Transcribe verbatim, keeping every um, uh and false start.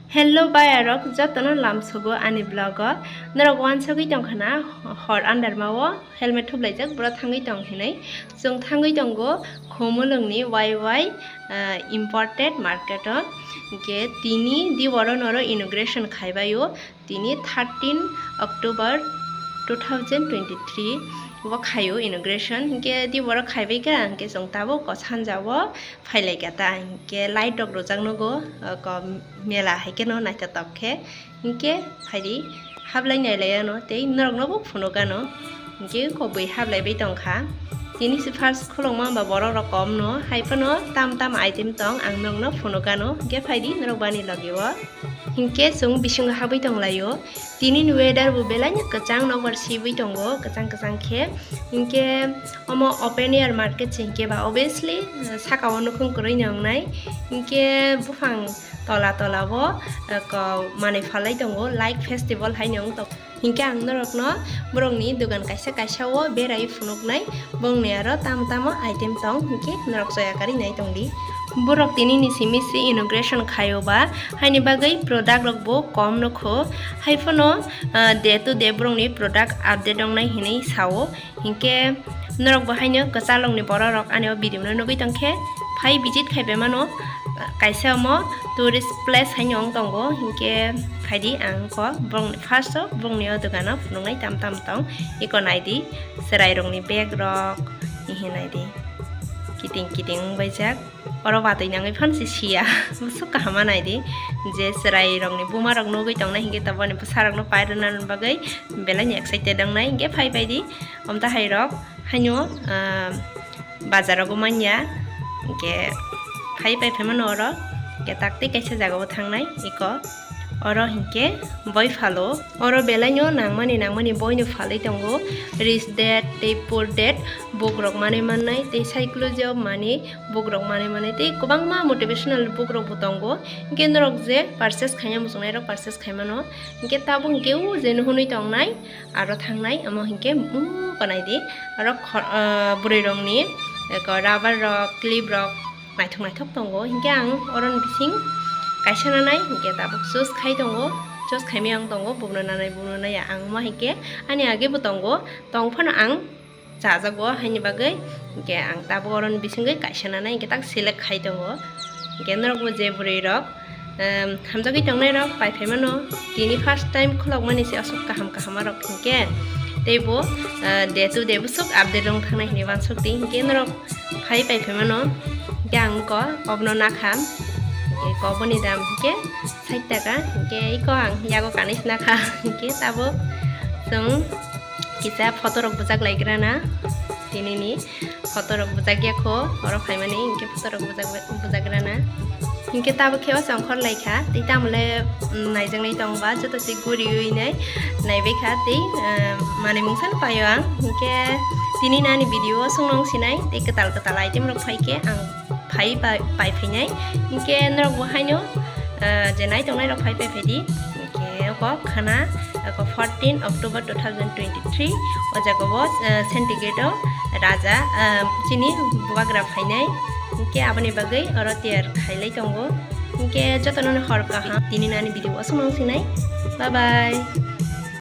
Hello bayarok, jotono lamsogo ani vlog o. Norok wansogwi tongkha na hor andarma o helmet thuplaijak, boro thangwi tong hinwi. Chwng thangwi tongo Khumulwngni Y Y, ah, imported market o. Hinkhe tini di oro noro inauguration khaibai o. Tini thirteen October two thousand twenty-three o khaio inauguration. Hinkhe di boro khaibai kha, hinkhe chwng tabuk o sanja o phailaikha ta, hinkhe light rok rwjak nugo, o ko mela hai kheno naithotok khe. Hinkhe phaidi hablai nailai ano tei norok no bo phunuk ano. Hinkhe kobui hablaibai tongkha. Tini se first khulokma ba borok rok kom no, hai phano tam tam item tong ang norok no phunuk ano. Hinkhe phaidi norok bani logi o. Hinkhe chwng bisingo habwi tonglaio. Tini ni weather bo belai no kwchang, nokbar sibwi tongo kwchang kwchang khe. Hinkhe omo open air market se hinkhe ba obviously, eh, saka o nukhung kwrwi no wngnai. Hinkhe buphang tola tola o, eh, ko manwi phalai tongo, like festival hai no wng tong. Hinkhe ang norokno borokni dogan kaisa kaisa o berai phunuknai, bongni aro tamo tamo item tong hinkhe norok choya karwi nai tongdi. Borok tini ni simi se inauguration khaio ba, haini bagwi product rok bo kom nukho, hai phano, ah, day to day borokni product update wngnai hinwi sao. Hinkhe norok bo haino kwchalokni borok rok ani o video no nugwi tongkhe phai visit khai pai mano. Kaisa omo tourist place haino wng tongo, hinkhe phaidi ang kho bongni first o bongni o dogano phunuknai tam tam tong. Eko naidi chwrai rokni bag rok, hihi naidi kiting kiting wngbaijak. Oro watwi nangwi phano se siya. Bwswk kaham ma naidi je chwrai rokni buma rok nugwi tongnai hinkhe tabukni bwsa rokno pai rwna bagwi belai ni excited wngnai hinkhe phai paidi omtahai rok haino, ah, bazar rogo manya hinkhe phai pai phaimano oro hinkhe takti kaisa jaga o thangnai eko oro hinkhe boi phalo. Oro belaino nangmani nangmani boino phalwi tongo, rich dad tei poor dad, book rok manwi mannai tei psychology of money book rok manwi mannai tei kwbangma motivational book rok bo tongo. Hinkhe norok je purchase khaina muchungnai rok purchase khaimano. Hinkhe tabuk hinkhe o je nuhunwi tongnai aro thangnai omo hinkhe, um, konai di aro khor-, ah, bwrwi rokni eko rubber rok, clip rok, naithok naithok tongo, hinkhe ang oroni bising kaisa nanai hinkhe tabuk choose khai tongo, choose khaimai ang tongo, bukno nanai bukno naiya ang ma hinkhe ani age bo tongo, tong phano ang chajago haini bagwi hinkhe ang tabuk oroni bisingwi kaisa nanai hinkhe tak select khai tongo, hinkhe norokbo je bwrwi rok, em, hamjagwi tongnai rok pai phaimano, tini first time khulokmani se aswk kaham kaham rok hinkhe teibo, eh, day to day bwswk update rwng thangnai hinwi uansuk di hinkhe norok phai pai phaimano, hinkhe ang eko obono nakha, hinkhe eko boni dam hinkhe sait taka, hinkhe eko ang yago kanwi se nakha, hinkhe tabuk chwng kisa photo rok bwchak lai grana, tini ni photo rok bwchak ya kho, oro phaimani hinkhe photo rok bwchak, bwchak grana. Hinkhe tabuk khe o chongkhor lai kha, tei tamole, mm, naijaknai tong ba, joto se guriwi nai naibai kha, tei, eh, manwi mungsa no paio ang. Hinkhe tini nani video o song nong sinai, tei kwtal kwtal item rok phai khe ang phai pai, pai phainai. Hinkhe norok bo haino, eh, je nai tongnai rok phai pai phaidi. Hinkhe oko khana, oko fourteen October two thousand twenty-three, o jaga o, eh, Senti Gate o raja, eh, chini bubagra phainai. Hinkhe aboni bagwi oro tiyar khailai tongo. Hinkhe jotono no hor kaham. Tini nani video o song nong sinai. Bye bye.